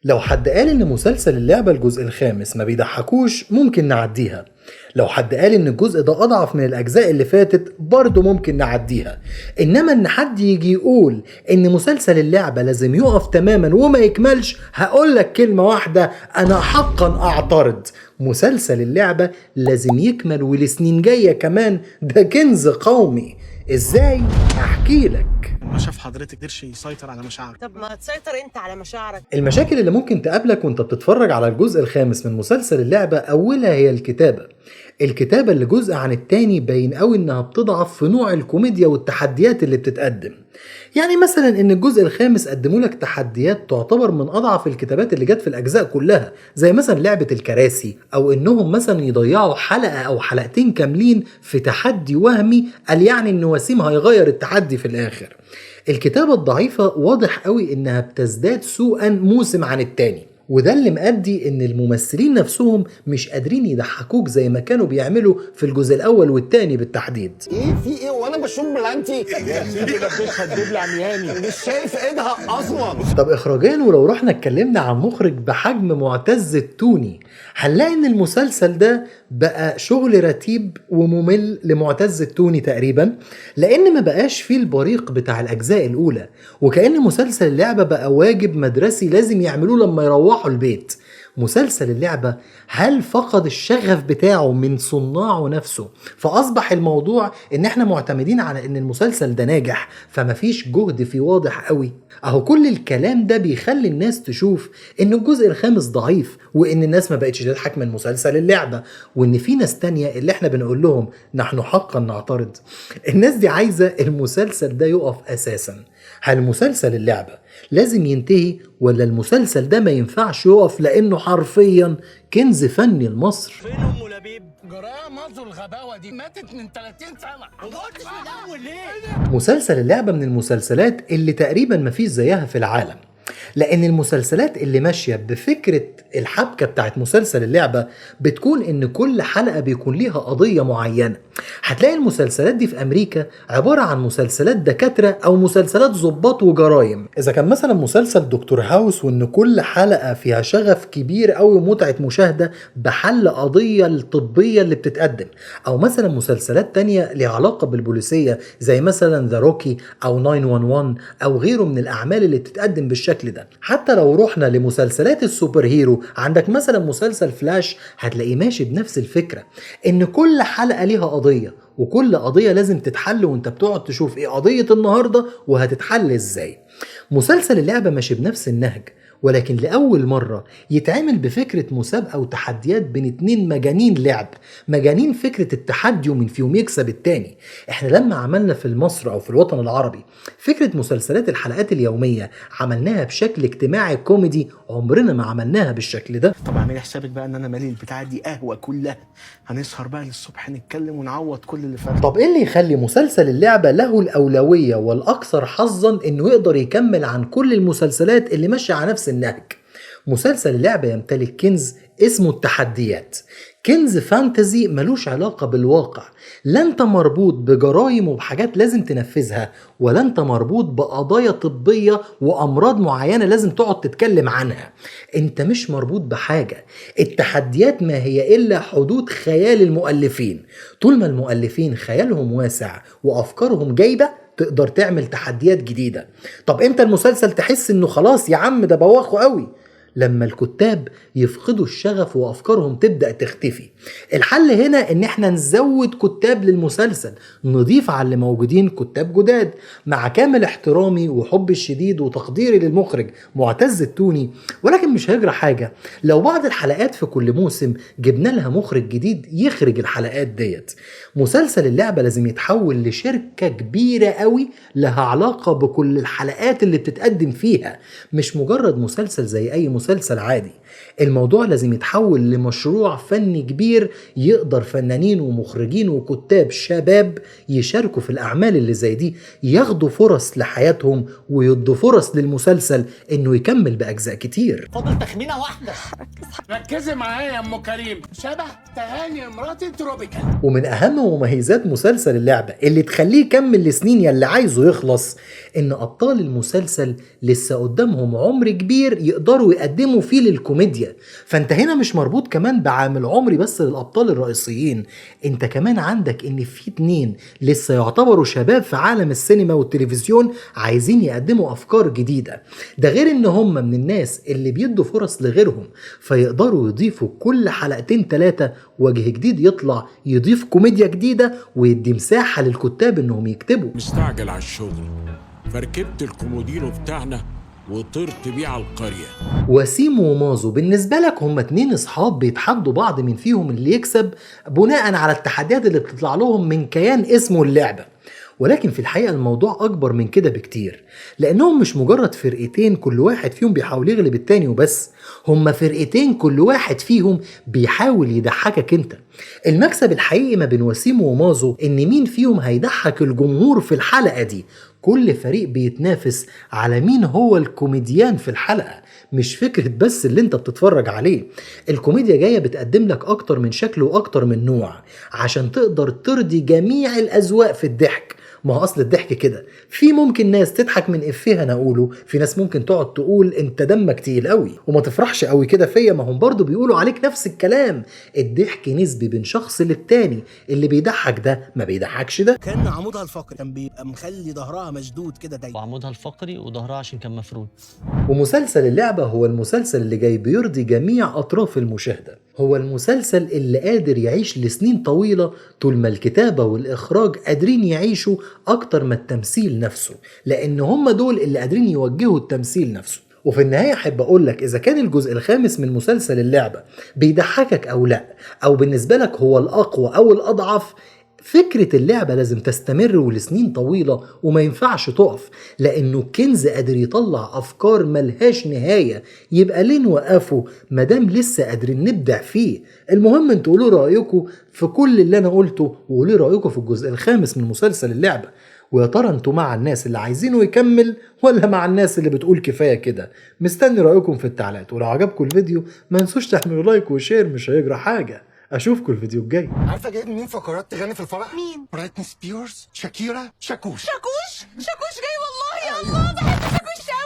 لو حد قال إن مسلسل اللعبة الجزء الخامس ما بيضحكوش ممكن نعديها، لو حد قال إن الجزء ده أضعف من الأجزاء اللي فاتت برضه ممكن نعديها، إنما إن حد يجي يقول إن مسلسل اللعبة لازم يقف تماما وما يكملش، هقولك كلمة واحدة، أنا حقا أعترض. مسلسل اللعبة لازم يكمل ولسنين جاية كمان، ده كنز قومي. إزاي؟ أحكي لك. ما شاف حضرتك قدرش يسيطر على مشاعرك. طب ما تسيطر انت على مشاعرك. المشاكل اللي ممكن تقابلك وانت بتتفرج على الجزء الخامس من مسلسل اللعبة، أولها هي الكتابة. الكتابة اللي جزء عن التاني باين قوي انها بتضعف في نوع الكوميديا والتحديات اللي بتتقدم. يعني مثلا ان الجزء الخامس قدموا لك تحديات تعتبر من اضعف الكتابات اللي جت في الاجزاء كلها، زي مثلا لعبة الكراسي، او انهم مثلا يضيعوا حلقة او حلقتين كاملين في تحدي وهمي قال يعني ان وسيم هيغير التحدي في الاخر. الكتابة الضعيفة واضح قوي انها بتزداد سوءا موسم عن التاني، وده اللي مؤدي ان الممثلين نفسهم مش قادرين يضحكوك زي ما كانوا بيعملوا في الجزء الاول والتاني بالتحديد. ايه في ايه وانا بشوف بلانتي يا سيدي لبسها الدبلة عمياني مش شايف ايدها اصلا. طب اخراجيا، ولو رحنا اتكلمنا عن مخرج بحجم معتز التوني، هنلاقي ان المسلسل ده بقى شغل رتيب وممل لمعتز التوني تقريبا، لان ما بقاش فيه البريق بتاع الاجزاء الاولى، وكأن مسلسل اللعبة بقى واجب مدرسي لازم يعملوه لما يروحوا البيت. مسلسل اللعبة هل فقد الشغف بتاعه من صناعة نفسه، فأصبح الموضوع إن احنا معتمدين على إن المسلسل ده ناجح فمفيش جهد فيه واضح قوي؟ أهو كل الكلام ده بيخلي الناس تشوف إن الجزء الخامس ضعيف، وإن الناس ما بقتش تضحك من مسلسل اللعبة، وإن في ناس تانية اللي احنا بنقول لهم نحن حقا نعترض. الناس دي عايزة المسلسل ده يقف أساسا. هل مسلسل اللعبة لازم ينتهي، ولا المسلسل ده ما ينفعش يقف لأنه حرفيا كنز فني لمصر؟ فين أم لبيب؟ جرايه مازو الغباوة دي ماتت من 30 سنة وما قلتش من الأول ليه؟ مسلسل اللعبة من المسلسلات اللي تقريبا ما فيش زيها في العالم، لأن المسلسلات اللي ماشية بفكرة الحبكة بتاعت مسلسل اللعبة بتكون إن كل حلقة بيكون ليها قضية معينة. هتلاقي المسلسلات دي في أمريكا عبارة عن مسلسلات دكاترة أو مسلسلات ضباط وجرايم. إذا كان مثلا مسلسل دكتور هاوس، وإن كل حلقة فيها شغف كبير أوي ومتعة مشاهدة بحل قضية الطبية اللي بتتقدم، أو مثلا مسلسلات تانية ليها علاقة بالبوليسية زي مثلا The Rookie أو 911 أو غيره من الأعمال اللي بتتقدم بالشكل ده. حتى لو رحنا لمسلسلات ال superhero، عندك مثلا مسلسل فلاش هتلاقيه ماشي بنفس الفكرة، إن كل حلقة ليها قضية، وكل قضية لازم تتحل، وانت بتقعد تشوف ايه قضية النهاردة وهتتحل ازاي. مسلسل اللعبة ماشي بنفس النهج، ولكن لأول مرة يتعمل بفكرة مسابقة وتحديات بين اتنين مجانين لعب، مجانين فكرة التحدي ومن فيهم يكسب التاني. احنا لما عملنا في مصر أو في الوطن العربي فكرة مسلسلات الحلقات اليومية عملناها بشكل اجتماعي كوميدي، عمرنا ما عملناها بالشكل ده. طب اعملي حسابك بقى ان انا مالي البتاعه دي قهوة كلها، هنسهر بقى للصبح نتكلم ونعوض كل اللي فات. طب ايه اللي يخلي مسلسل اللعبة له الأولوية والأكثر حظا انه يقدر يكمل عن كل المسلسلات اللي ماشية على نفس النهج؟ مسلسل اللعبة يمتلك كنز اسمه التحديات، كنز فانتزي ملوش علاقة بالواقع. لا انت مربوط بجرايم وبحاجات لازم تنفذها، ولا انت مربوط بقضايا طبية وأمراض معينة لازم تقعد تتكلم عنها. انت مش مربوط بحاجة. التحديات ما هي إلا حدود خيال المؤلفين. طول ما المؤلفين خيالهم واسع وأفكارهم جايبة تقدر تعمل تحديات جديدة. طب امتى المسلسل تحس انه خلاص يا عم ده بواخه قوي؟ لما الكتاب يفقدوا الشغف وافكارهم تبدأ تختفي. الحل هنا ان احنا نزود كتاب للمسلسل، نضيف على اللي موجودين كتاب جداد. مع كامل احترامي وحبي الشديد وتقديري للمخرج معتز التوني، ولكن مش هيجرى حاجة لو بعض الحلقات في كل موسم جبنا لها مخرج جديد يخرج الحلقات ديت. مسلسل اللعبة لازم يتحول لشركة كبيرة قوي لها علاقة بكل الحلقات اللي بتتقدم فيها، مش مجرد مسلسل زي اي مسلسل عادي. الموضوع لازم يتحول لمشروع فني كبير يقدر فنانين ومخرجين وكتاب شباب يشاركوا في الأعمال اللي زي دي، ياخدوا فرص لحياتهم ويدوا فرص للمسلسل إنه يكمل بأجزاء كتير. فاضل تخمينة واحدة. ركزي معايا يا ام كريم، شبه تهاني مراتي tropical. ومن أهم مميزات مسلسل اللعبة اللي تخليه يكمل لسنين يلي عايزه يخلص، إن أبطال المسلسل لسه قدامهم عمر كبير يقدروا يقدموا بيقدموا فيه للكوميديا. فانت هنا مش مربوط كمان بعامل عمري بس للأبطال الرئيسيين، انت كمان عندك ان في 2 لسه يعتبروا شباب في عالم السينما والتلفزيون عايزين يقدموا أفكار جديدة. ده غير ان هم من الناس اللي بيدوا فرص لغيرهم، فيقدروا يضيفوا كل حلقتين 3 وجه جديد يطلع يضيف كوميديا جديدة ويدي مساحة للكتاب انهم يكتبوا. مستعجل على الشغل فركبت الكومودينو بتاعنا وطرت بيه على القرية. وسيم ومازو بالنسبة لك هما 2 اصحاب بيتحدوا بعض من فيهم اللي يكسب بناء على التحديات اللي بتطلع لهم من كيان اسمه اللعبة. ولكن في الحقيقة الموضوع أكبر من كده بكتير، لأنهم مش مجرد فرقتين كل واحد فيهم بيحاول يغلب التاني وبس، هما فرقتين كل واحد فيهم بيحاول يضحكك انت. المكسب الحقيقي ما بين وسيم ومازو إن مين فيهم هيضحك الجمهور في الحلقة دي. كل فريق بيتنافس على مين هو الكوميديان في الحلقة، مش فكرة بس اللي انت بتتفرج عليه. الكوميديا جاية بتقدم لك أكتر من شكل وأكتر من نوع عشان تقدر ترضي جميع الأذواق في الضحك. ما هو اصل الضحك كده، في ممكن ناس تضحك من افيها انا اقوله، في ناس ممكن تقعد تقول انت دمك تقيل قوي وما تفرحش قوي كده فيا، ما هم برضو بيقولوا عليك نفس الكلام. الضحك نسبي بين شخص للتاني، اللي بيضحك ده ما بيضحكش ده. كان عمودها الفقري كان بيبقى مخلي ظهرها مشدود كده دايما، وعمودها الفقري وظهرها عشان كان مفرود. ومسلسل اللعبة هو المسلسل اللي جاي بيرضي جميع أطراف المشاهدة، هو المسلسل اللي قادر يعيش لسنين طويلة طول ما الكتابة والإخراج قادرين يعيشوا أكتر ما التمثيل نفسه، لأن هم دول اللي قادرين يوجهوا التمثيل نفسه. وفي النهاية أحب أقول لك إذا كان الجزء الخامس من مسلسل اللعبة بيضحكك أو لا، أو بالنسبة لك هو الأقوى أو الأضعف، فكرة اللعبة لازم تستمر ولسنين طويلة وما ينفعش تقف، لأنه كنز قادر يطلع أفكار ملهاش نهاية، يبقى ليه نوقفه مادام لسه قادرين نبدع فيه؟ المهم انتوا قولوا رأيكم في كل اللي أنا قلته، وقولوا رأيكم في الجزء الخامس من مسلسل اللعبة، ويا ترى انتوا مع الناس اللي عايزينه يكمل ولا مع الناس اللي بتقول كفاية كده؟ مستني رأيكم في التعليقات، ولو عجبكم الفيديو ما تنسوش تعملوا like و share، مش هيجرى حاجة. اشوفكم الفيديو الجاي. عارفه جايب مين فقرات تغني في الفرح؟ مين؟ بريتني سبيرز، شاكيرا، شاكوش. شاكوش؟ شاكوش جاي والله، يا الله بحب.